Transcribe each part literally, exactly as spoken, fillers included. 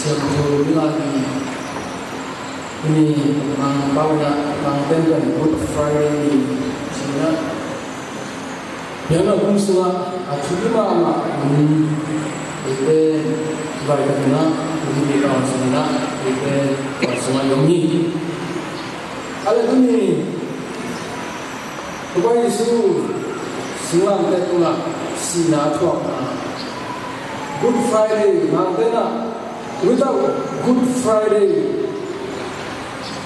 Siangtho ni lai ni. Ni mang pau na mang ten kan Good Friday ni. Sina. Yang na kum sunga a thu ni ma ma ni. Ite bai ka na ni ka sina. Ite ka sunga yong ni. Ale tu ni. Topa Jesu singlamteh tungah sihna a thuakna Good Friday, mangtena, without Good Friday,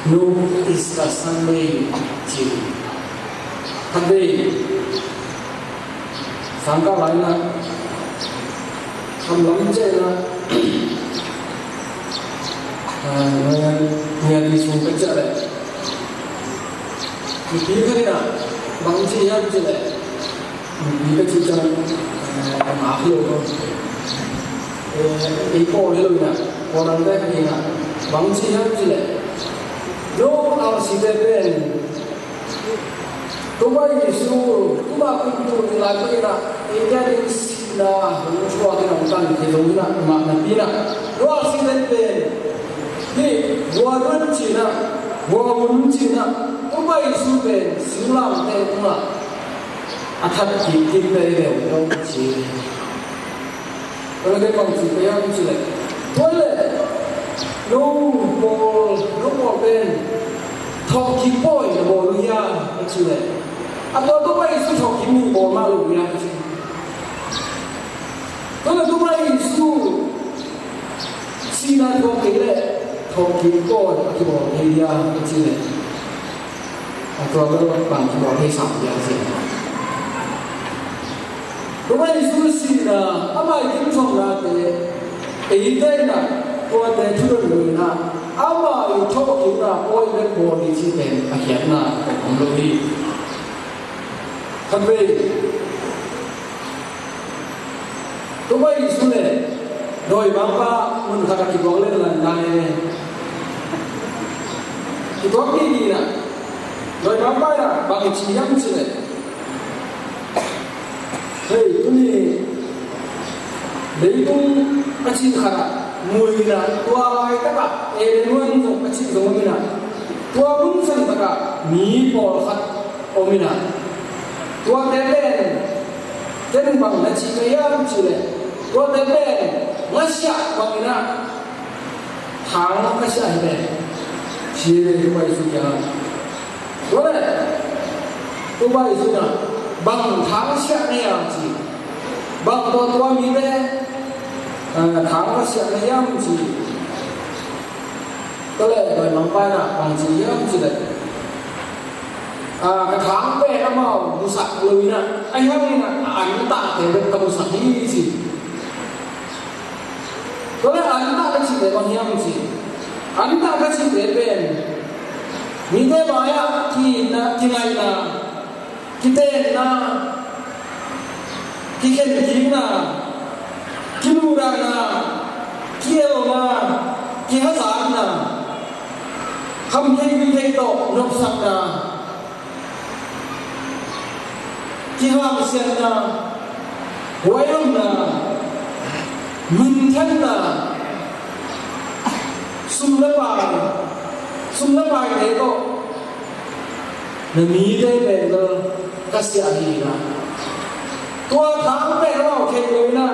no Easter Sunday, ci. Khat vei sangkah lai-in ah, khamlam ciangin ah, ah, ngai, ngai ti sung pek ciang leh. Mipi khat in ah, bang ci hiam cih leh, mipi ka cih ciang, eh, ka ngak hi lo ko. Eh, ei pawl hi lo in ah, pawlnate khat in ah, bang ci hiam cih leh, no, a site pen, Topa Jesu, Topa kumtu ni lai pek in ah, ei te ding sihna hong thuak in ah hong tan thei zong in ah, amah napi in ah, no, a site pen, hih, vua dun ci in ah, vua mun ci in ah, Topa Jesu pen singlamteh tungah a that kik kik pen hi ve, no, ci. Tua leh bang ci ka hiam cih leh, tua leh, no pawl, no pawl pen thawhkik pawi na bawl uh hiam, ci leh, a tua, Topa Jesu thawhkik mi bawl mah lo uh hiam, ci. Tua leh Topa Jesu sihna thuak kei leh thawhkik pawi a kibawl thei hiam, ci leh, a tua bel bang kibawl thei sam hiam, ci. Topa Jesu sihna, ama i kin thuaknate, ei te in ah, tuate thu dot lo in ah, ama i thawhkikna pawi bek bawl hi cih pen a khiatna a om lo hi. Khat vei, Topa Jesu le dawimangpa mun khat ah kituak lel lan nai e. Kituak kik in ah, dawimangpa in ah bang ci hiam cih leh, hei, tuni leitung a cih khat ah mui in ah, tua laitak ah Eden huan zong a cih zong om in ah, tua bung san tak ah mi pawlkhat om in ah, tuate pen ken bang na ci ka hiam cih leh, tuate pen ngasiah bang in ah, thang ka siah hi ve, ci hi ve, Topa Jesu kiangah. Tua leh Topa Jesu in ah, bang thang siah na hiam, ci. Bang tawh tua mite, eh, thang ka siah na hiam, ci. Tua leh dawimangpa in ah bang ci hiam cih leh, ah, ka thang pen amau musak lo in ah, ahih hangin ah a antahte bek ka musak hi, ci. Tua leh antah ka cihte bang hiam, ci. Antah ka cihte pen mite mai-ah ki-itna, kingaihna, kitenna, kikhenkikna, kimuhdahna, kielna, kihazatna, kham thei gui thei tawh nopsakna, kihamsiatna, huailomna, minthanna, sum le pai, sum le paite tawh na mite pen bel ka siah hi in ah, tua thang pen amau khen lo in ah,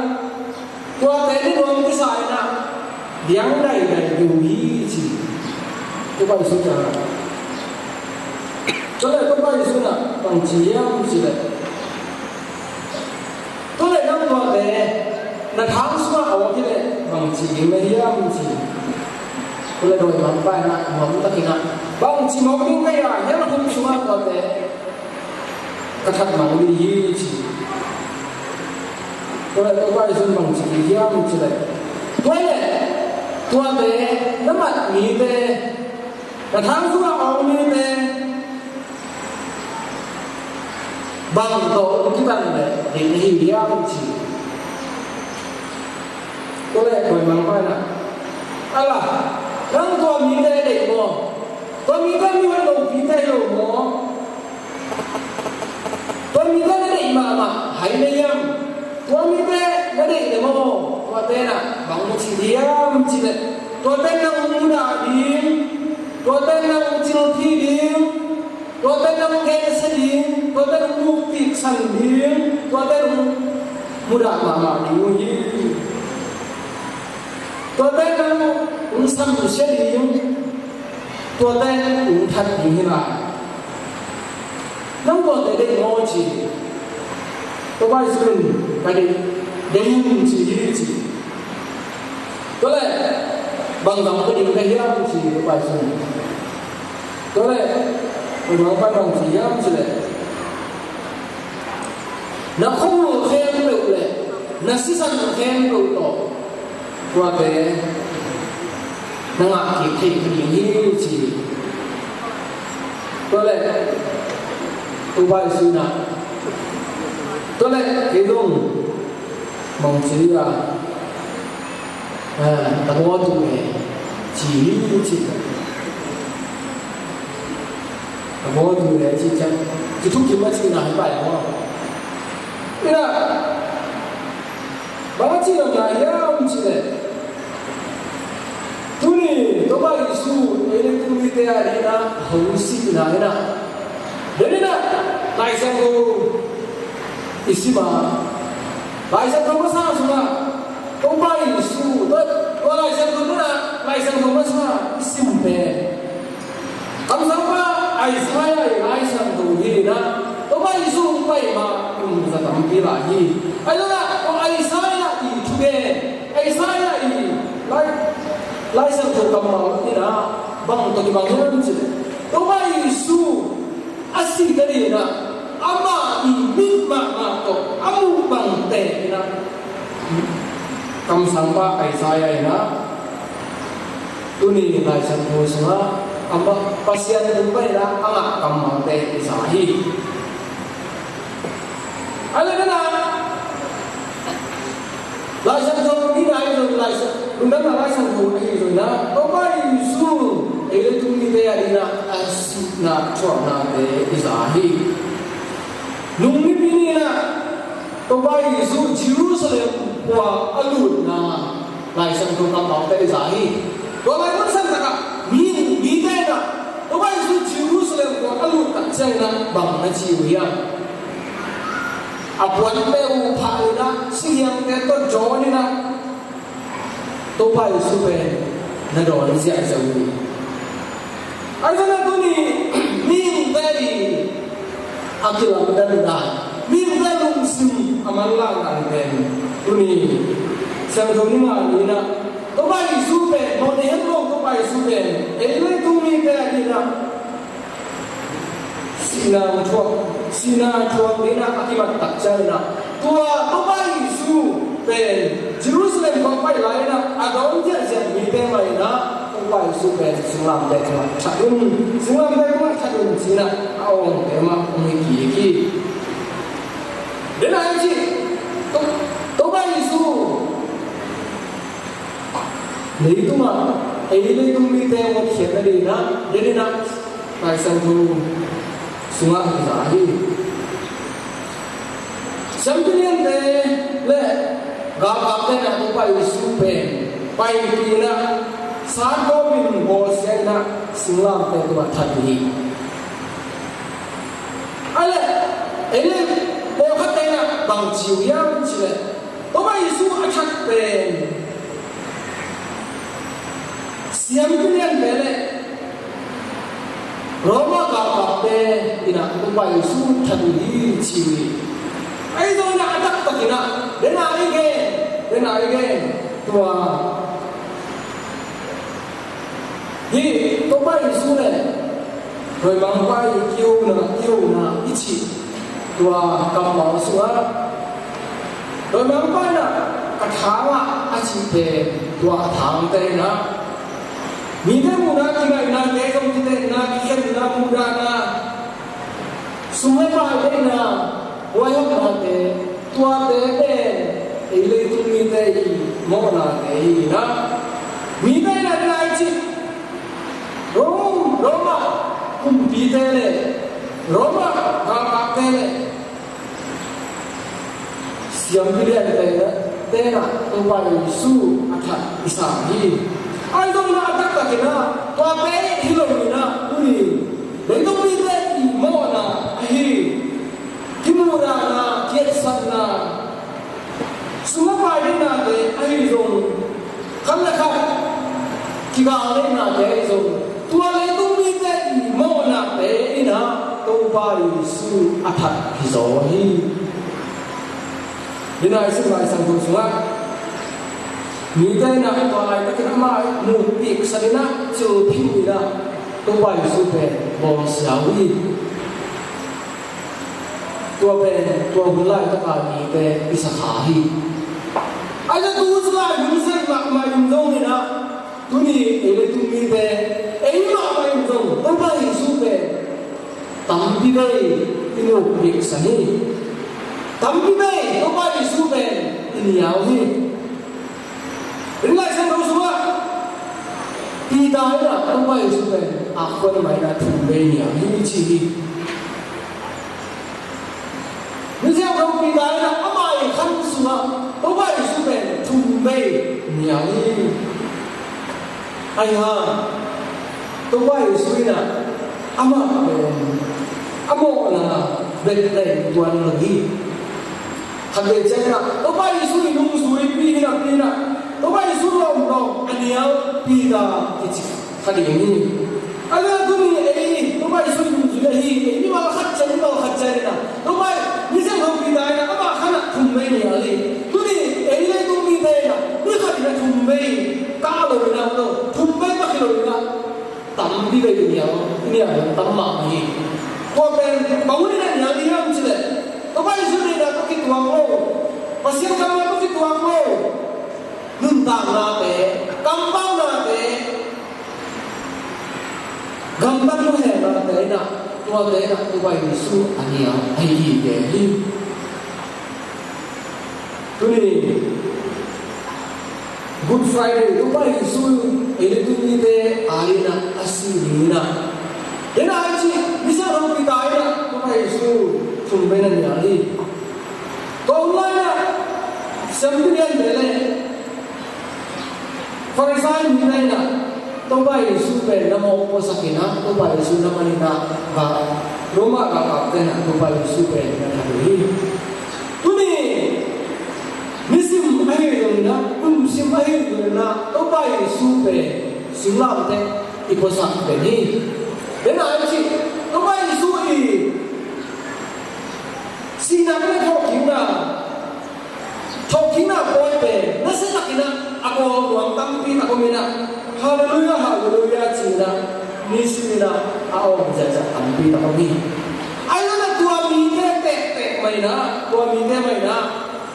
tuate ni nuam kisa in ah, diang daidai ding uh hi, ci. Topa Jesu kiangah. Tua leh Topa Jesu in ah bang ci hiam cih leh, tua leh nang tuate na thang sungah a om hi leh bang ci ding na hiam, ci. Tua leh dawimangpa in ah nuam takin ah, bang ci mawk ding ka hiam, hell khum sungah tuate ka that mang ding hi, ci. Tua leh Topa Jesu in bang ci hiam cih leh, tua leh tuate na mat mite, na thang sungah a om mite bang tawh hong kipan leh dik na hi hiam, ci. Tua leh dawimangpa in ah, ala, nang tua mite deih maw? Tua mite mi hoih lopite hi lo maw? Tua mite na deih mahmah hai na hiam? Tua mite na deih leh maw, tuate in ah bang na ci hiam cih leh, Tuate nang mudah ding, tuate nang cilphi ding, tuate nang gensia ding, tuate nang mukpiksan ding, tuate nang mudah mahmah ding uh hi. Tuate nang samsia ding, tuate nang that ding hi lai. Nang bawlte deih maw ci. Topa Jesu in ka deih, deih in ci hi ci. Tua leh bang zang ka ding ka hiam ci Topa Jesu in. Tua leh bang zang ka ding hiam ci leh, na khuamul khempeuh leh na sisan khempeuh tawh tuate na ngah kik theih ding hi ci. Tua leh Topa Jesu in ah, tua leh kei zong mong ci a, ah, ta bawl tu e ci hi ci. Ta bawl tu e ci ciang ci thuk kim a ci na hi pai maw. Ina bang a ci lam na hiam ci leh, tuni Topa Jesu ei leitung mite a dingin a hong sihna in ah, denin ah Lai Siangtho i sim a, Lai Siangtho masa sungah Topa Jesu, tua, tua Lai Siangtho nunah Lai Siangtho masa i sim pen Kamsangpa Isaiah i Lai Siangtho hi in ah, Topa Jesu hong pai ma kum za tampi lai hi. Ahi zongin ah tua Isaiah i thugen, Isaiah i Lai, Lai Siangtho kammal in ah bang tawh kibang hiam ci leh, Topa Jesu a sih nadingin ah amah i mit mahmah tawh a muh bangte in ah kamsangpa Isaiah in ah tuni Lai Siangtho sungah amah Pasian tung pai in ah a ngah kammalte i za hi. A leh na Lai Siangtho i na ahi zong, Lai Siang, lungdamna Lai Siangtho ahi zong in ah, Topa Jesu ei leitung mite a dingin ah a sihna thuaknate i za hi. Nung Nipi ni in ah Topa Jesu Jerusalem khua a lutna Lai Siangtho kampau te i za hi. Tua lai mun sang takah mi, mite in ah Topa Jesu Jerusalem khua a lut tak ciangin ah bang na ci uh hiam? A puante uh phah in ah, sihiangte tawh dawn in ah, Topa Jesu pen na dawn ziahziah uh hi. Ahi zongin ah tuni mihingte i a kilamdandan, mihingte lungsim a manlangdan pen tuni Siangtho Ni nga ni in ah Topa Jesu pen mawhna hemlo, Topa Jesu pen ei leitung mite a dingin ah sihna thuak, sihna thuak dingin ah a kimat tak ciangin ah, tua Topa Jesu pen Jerusalem khua pai lai in ah a dawn ziahziah mite mai in ah, Topa Jesu pen singlamteh tungah that un, singlamteh tungah that un ci-in ah a awngte mah hong hi kik hi. Denin ah i cih To-, Topa Jesu leitungah ei leitung mite hong hotkhiat nadingin ah, denin ah Lai Siangtho sungah i za hi. Siampi liante le galkapte in ah Topa Jesu pen paipih in ah, sat gawpin bawlsia in ah singlamteh tungah that uh hi. A leh ei le pawlkhatte in ah bang ci uh hiam cih leh, Topa Jesu a that pen siampi liante le Roma galkapte in ah Topa Jesu that uh hi ci uh hi. Ahi zongin ah a taktak in ah, denin ah i gen, denin ah i gen, tua hi, Topa Jesu le dawimangpa i kihona, kihona i cih tua kammal sungah dawimangpa in ah ka thang ah a cih pen tua a thangte in ah mite muhna, kingaihna, kei zong kitenna, kikhenna, muhdahna, sum le pai deihna, huaihawmnate, tuate pen ei leitung mite i mawhnate hi in ah, mite in ah, denin ah i cih Rom, Roma kumpite le Roma galkapte le siampi liante in ah, te in ah Topa Jesu a that i sa hi. Ahi zongin ah a taktakin ah tuate hi loin ah tuni leitung mite i mawhna ahi, kimuhdahna, kietsatna, sum a pai deihnate ahi zong, khat le khat kigal deihnate ahi zong, tua leitung mite i mawhnate in ah Topa Jesu a that hi zaw hi. Hi nai sim Lai Siangtho sungah mite in ah tua laitakin amah muh piksan in ah, cil phing in ah Topa Jesu pen bawlsia uh hi. Tua pen tua hun laitaka mite i sa kha hi. Ahi zong tu lai hun zat mahmah in zong in ah, tuni ei leitung mite, ei mahmah in zong Topa Jesu pen tampi bei i muh piksan hi. Tampi bei Topa Jesu pen i nial hi. Ring Lai Siangtho sungah Peter in ah Topa Jesu pen a khuan mai in ah thum bei nial hi ci hi. Misiangtho Peter in ah ama i khan sungah Topa Jesu pen thum bei nial hi. Ahi hang Topa Jesu in ah amah pen a mawhna bek leng tuan lo hi. Khat vei ciangin ah Topa Jesu i nungzuipi hi napi in ah Topa Jesu lawmlawm a nial Peter kici kha ding hi. Ahi zongin tuni ei Topa Jesu i nungzui ahi ei mimal khat ciang, mimal khat ciangin ah Topa, Misiangtho Peter in ah amah khan ah thum bei nial hi. Tuni ei leitung mite in ah ni khat in ah thum bei kah lo in ah, thum bei kah hi lo in ah tampi bei i nial, i nial tam mahmah hi. Tua pen bang hun in ah nial ding hiam cih leh Topa Jesu deihna tawh kituak lo, Pasian kammal tawh kituak lo, nuntaknate, kampaunate, gamtat lunghelnate in ah, tuate in ah Topa Jesu a nial ahi hi. Tuni Good Friday, Topa Jesu ei leitung mite a dingin ah a si ding in ah, hi nai ci, Misiangtho Peter in ah Topa Jesu thum bei na nial hi. Tua hun lai in ah siampi liante le Farisai mite in ah Topa Jesu pen na mawhpuaksak in ah, Topa Jesu na man in ah, Roma galkapte in ah Topa Jesu pen na that uh hi. Tuni nisim ahi zongin ah, kumsim ahi zongin ah, Topa Jesu pen singlamteh i puaksak pen hi. Bang hang hiam cih leh Topa Jesu i sihna le thawhkikna, thawhkikna pawi pen nasia takin ah a bawl nuam tampi tak om in ah, Halleluiah, Halleluiah ci-in ah, nisim in ah a awng ziahziah tampi tak om hi. Ahi zongin ah tua mite pekpek mah in ah, tua mite mah in ah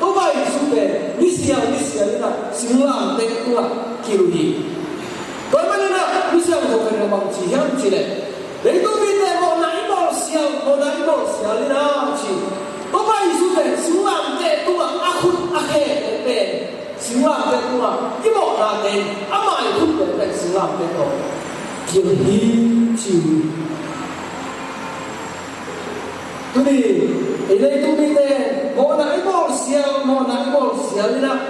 Topa Jesu pen nisial nisial in ah singlamteh tungah kilh uh hi. Tua ahih manin ah Misiangtho khat in ah bang ci hiam cih leh, leitung mite mawhna i bawlsial, mawhna i bawlsial in ah ci. Topa Jesu pen singlamteh tungah a khut a khe pen, singlamteh tungah i mawhnate in amah i khut pen singlamteh tawh kilh hi ci. Tuni ei leitung mite mawhna i bawlsial, mawhna i bawlsial in ah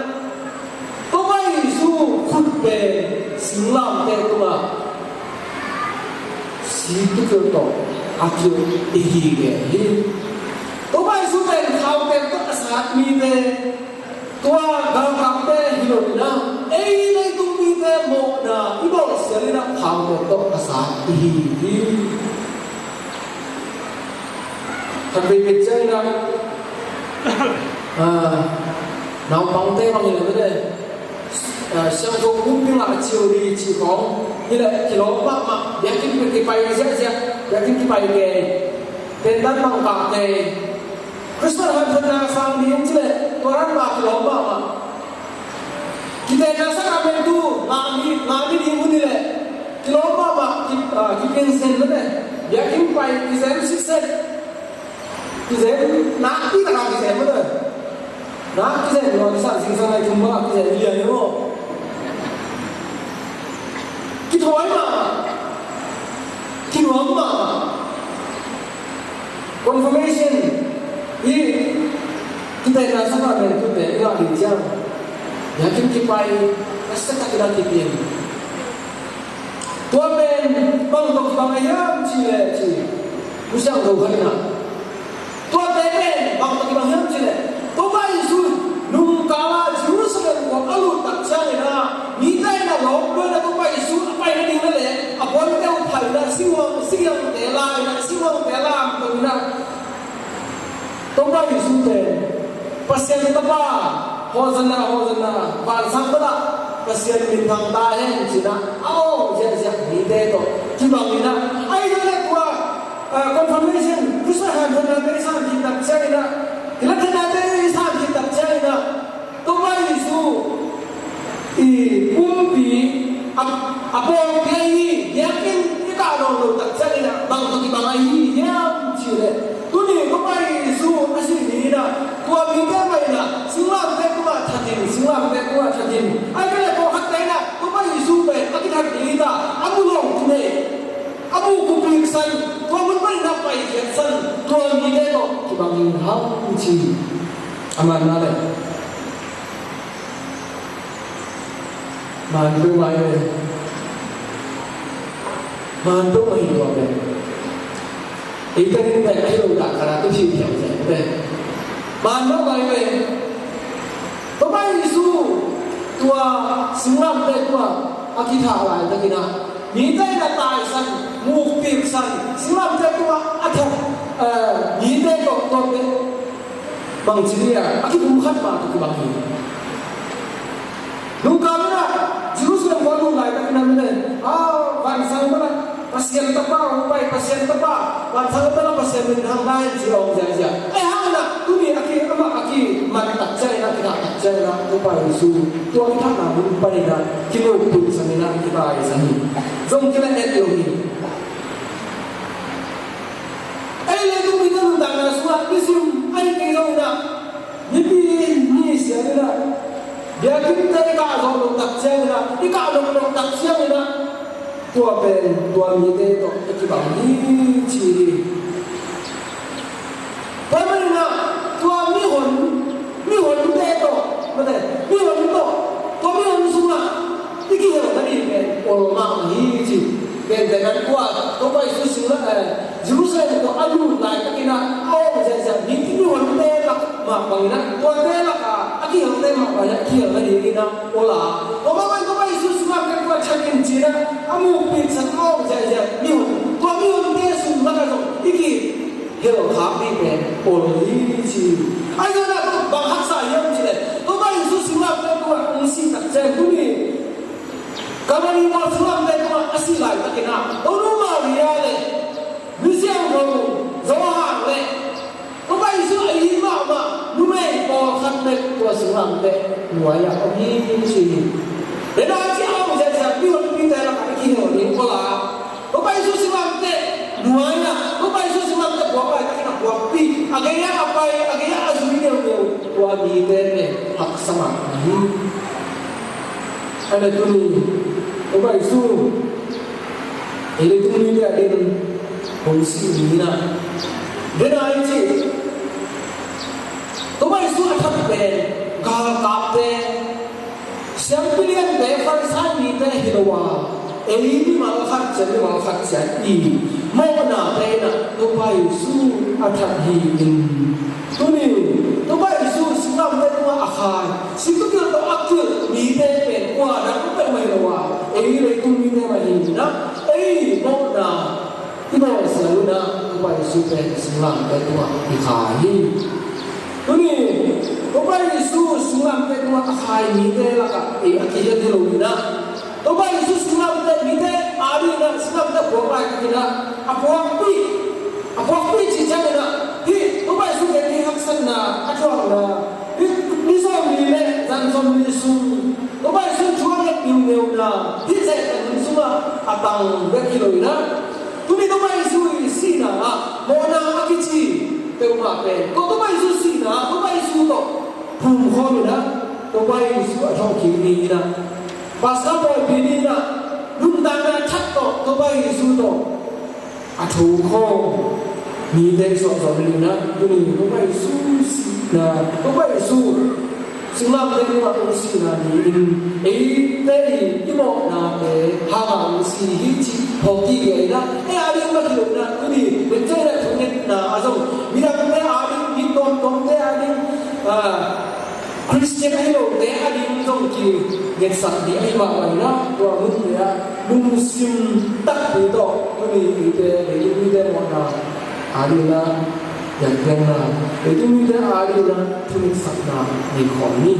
Topa Jesu khut pen singlamteh tungah sik kikilh tawh a kilh i hi gen hi. Topa Jesu pen khauteh tawh a sat mite, tua galkapte hi lo in ah, ei leitung mite mawhna i bawlsial in ah khauteh tawh a sat i hi hi. Khat vei bek ciangin ah, ah, naupangte bang hi leh, ah, siangtho pumpi ngah a ci uh hi ci khawng hi leh kilawm mahmah, biakinn kipai ziahziah, biakinn kipai kei, pendan bang kah kei, Christmas hamphatna sang ding ci leh tua dan mah kilawm mahmah. Kitenna sakramentu ngah mi, ngah mi ding hun hi leh kilawm mahmah, ki, ah, kipinzen mah teh. Biakinn pai kizem sitset. Kizem nakpi takin kizem mah teh. Nak kizem lo, kisa zingsang lai thum bang kizem lian hi maw. Kithawi mahmah. Kinuam mahmah. Confirmation i kitenna sakramentu te i ngah ding ciang, biakinn kipai, nasia takin a kipia. Tua pen bang tawh kibang a hiam cih leh ci, Misiangtho khat in ah, tuate pen bang tawh kibang hiam cih leh, Topa Jesu nungkal a Jerusalem khua a lut tak ciangin ah, mite in ah lawm lua in ah Topa Jesu a pai nading leh a puante uh phah in ah, singhuang, singhiangte la in ah, singhuangte lamto in ah, Topa Jesu pen Pasian Tapa, Hosanna, Hosanna, vansang pan ah Pasian minthang ta hen ci-in ah a awng ziahziah mite tawh kibang in ah, ahi zongin ah tua, ah, confirmation, Khristian hanthotnate i san khit tak ciangin ah, i latthanate i san khit tak ciangin ah, Topa Jesu i pumpi a, a pawlpi ahi biakinn i kah nawn loh tak ciangin ah bang tawh kibang ahi hiam cih leh, tuni Topa Jesu a sih ni in ah tua mite mah in ah singlamteh tungah that in, singlamteh tungah that in, ahih kei leh pawlkhatte in ah Topa Jesu pen a kithat ding hi ta, a mu lo tu nei, a mu kupiksan, tua mun pan in ah paikhiatsan, tua mite tawh kibang in hang ci. A man na leh man peuhmah hi ve. Man peuhmah hi tua pen. Ei pen in pen ahi lo dah ka la tu hi hiam pen. Man peuhmah hi ve. Topa Jesu tua singlamteh tua a kithah laitakin ah, mite in a taisan, mukpiksan, singlamteh tua a that, eh, mite tawh tua pen bangci ni a, a kipumkhat mah tawh kibang hi. Nungkal in ah Jerusalem khua lut laitakin ah mite in ah, vansang pan ah Pasian Tapa hong pai, Pasian Tapa, vansang pan ah Pasian minthang ta hen ci a awng ziahziah. Ahih hangin ah tuni a ki, amah a kimat tak ciangin ah, kithah tak ciangin ah, Topa Jesu tua kithatna mun panin ah kinukpiksan in ah kitaisan hi. Zong kila et lo hi. Ei leitung mite nuntakna sungah nisim ahih kei zongin ah, nipi ni siang in ah, biakinnte i kah zawh loh tak ciangin ah, i kah nop loh tak ciangin ah, tua pen tua mite tawh i kibang hi ci hi. Tua manin ah tua mihon, mihonte tawh, mate, mihon tawh, tua mihon sungah i kihel nading pen ol mahmah hi ci. Gentehna in tua Topa Jesu singla, eh, Jerusalem khua a lut laitakin ah a awng ziahziah mi, mihonte lak mah bangin ah, tuate lakah a kihelte mah bangin ah kihel nadingin ah ol a. Tua mah bangin Topa Jesu singlamteh khua that in ci-in ah a mukpiksan, a awng ziahziah mihon, tua mihonte sung lakah zong i ki hel khak ding pen ol hi ci. Ahi zongin ah bang haksa hiam cih leh, Topa Jesu singlamteh tungah hong sih tak ciang tuni Kalvari mual singlamteh tungah a sih laitakin ah, Tonu Maria le Misiangtho Johan le Topa Jesu a it mahmah numei pawlkhat bek tua singlamteh nuai-ah om hi ci hi. Dena ci a om ziahziah mihonpite lakah i kihel ding ol a. Topa Jesu singlamteh nuai-ah, Topa Jesu singlamteh puak laitakin a puakpih, a gei-ah a pai, a gei-ah a zui neuneu, tua mite pen haksa mahmah hi. Ahi zongin tuni Topa Jesu ei leitung mite adingin hong sih ni in ah, dena i cih Topa Jesu a that pen galkapte, siampi liante, Farisai mite hi lo a, ei mimal khat ciat, mimal khat ciat i mawhnate in ah Topa Jesu a that hi in, tuni Topa Jesu singlamteh tungah a khai, singlamteh tawh a kilh mite pen kua dan peuhmah hi lo a, ei leitung mite mah hi in ah, ei mawhna i bawlsia lo in ah Topa Jesu pen singlamteh tungah i khai hi. Tuni Topa Jesu singlamteh tungah a khai mite lakah ei a kihel hi lo in ah, Topa Jesu singlamteh mite adingin ah singlamteh puak laitakin ah a puakpih, a puakpih cih ciangin ah hih Topa Jesu pen hih haksatna a thuakna, hih ni sawmli le zan sawmli sung Topa Jesu thu a nget neuneuna hih zehtan hun sungah a tang bek hi lo in ah, tuni Topa Jesu i sihna ah mawhna a kici peuhmah pen, ko Topa Jesu sihna ah Topa Jesu tawh phumkhawm in ah, Topa Jesu a thawhkik ni in ah, Paska pawlpi ni in ah, nuntakna thak tawh Topa Jesu tawh a thokhawm mite i suahzawh ding in ah, tuni Topa Jesu sihna, Topa Jesu Sunglamteh nungah hong sihna ni-in eite in i mawhnate hanga hong si hi cih phawk kik ngei na. Ei a ding mah hi lo na, tuni Bethel ah thungetna ah zong midangte a ding, mi tuamtuamte a ding, ah, Khristian ahi lote a ding zong kingetsak ding ahi mah bangin ah, tua munte ah lungsim takpi tawh tuni eite, leitung mite mawhna a dingin ah, pianpianna, leitung mite a dingin ah thungetsakna nei khawm ni.